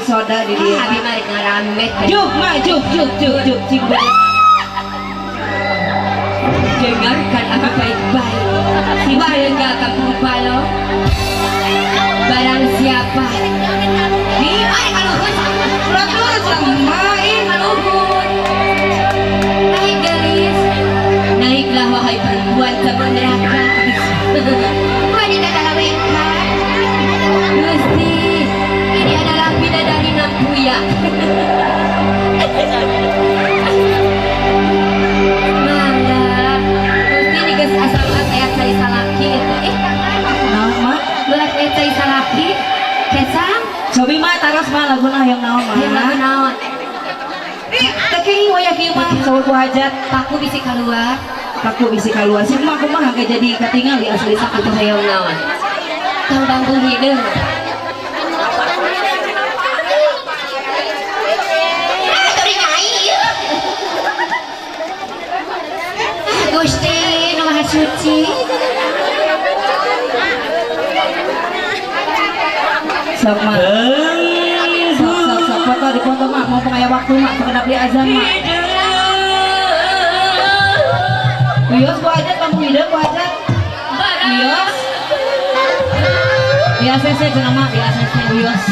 soda di dieu. Abi mah rek ngarambet. Juk mak juk juk juk juk cing. Dengarkan aku baik-baik. Si warga kampung Palo. Barang siapa di ay kaluhur Ulah turun mak ih. Kaluhur. Naik gelis. Naiklah wahai perempuan sabun neraka. Wanita talawengkan. Gusti, ini adalah bidadari Nampuya. Mangga. Gusti ini geus asal aya cai salaki itu. Naon mak? Belat aya cai salaki. Kesang. Cobi mak taros mak laguna hayang naon mak? Hayang lagu naon? Ih, teu kenging wayah kieu mah saur ku hajat. Paku bisi kaluar. Paku bisi kaluar. Sih mah kumaha ge jadi katingali asli Sok atuh hayang naon? Tong bambu hideung. Ah, teu nyai ieu. Ah, Gusti nu Maha Suci. Sok mak. Sok sok sok foto di foto mak, mau pengaya waktu mak, pengenap di azan mak. Wios ku hajat bambu hideung ku hajat. Wios. Di ACC cenah mak, di ACC wios.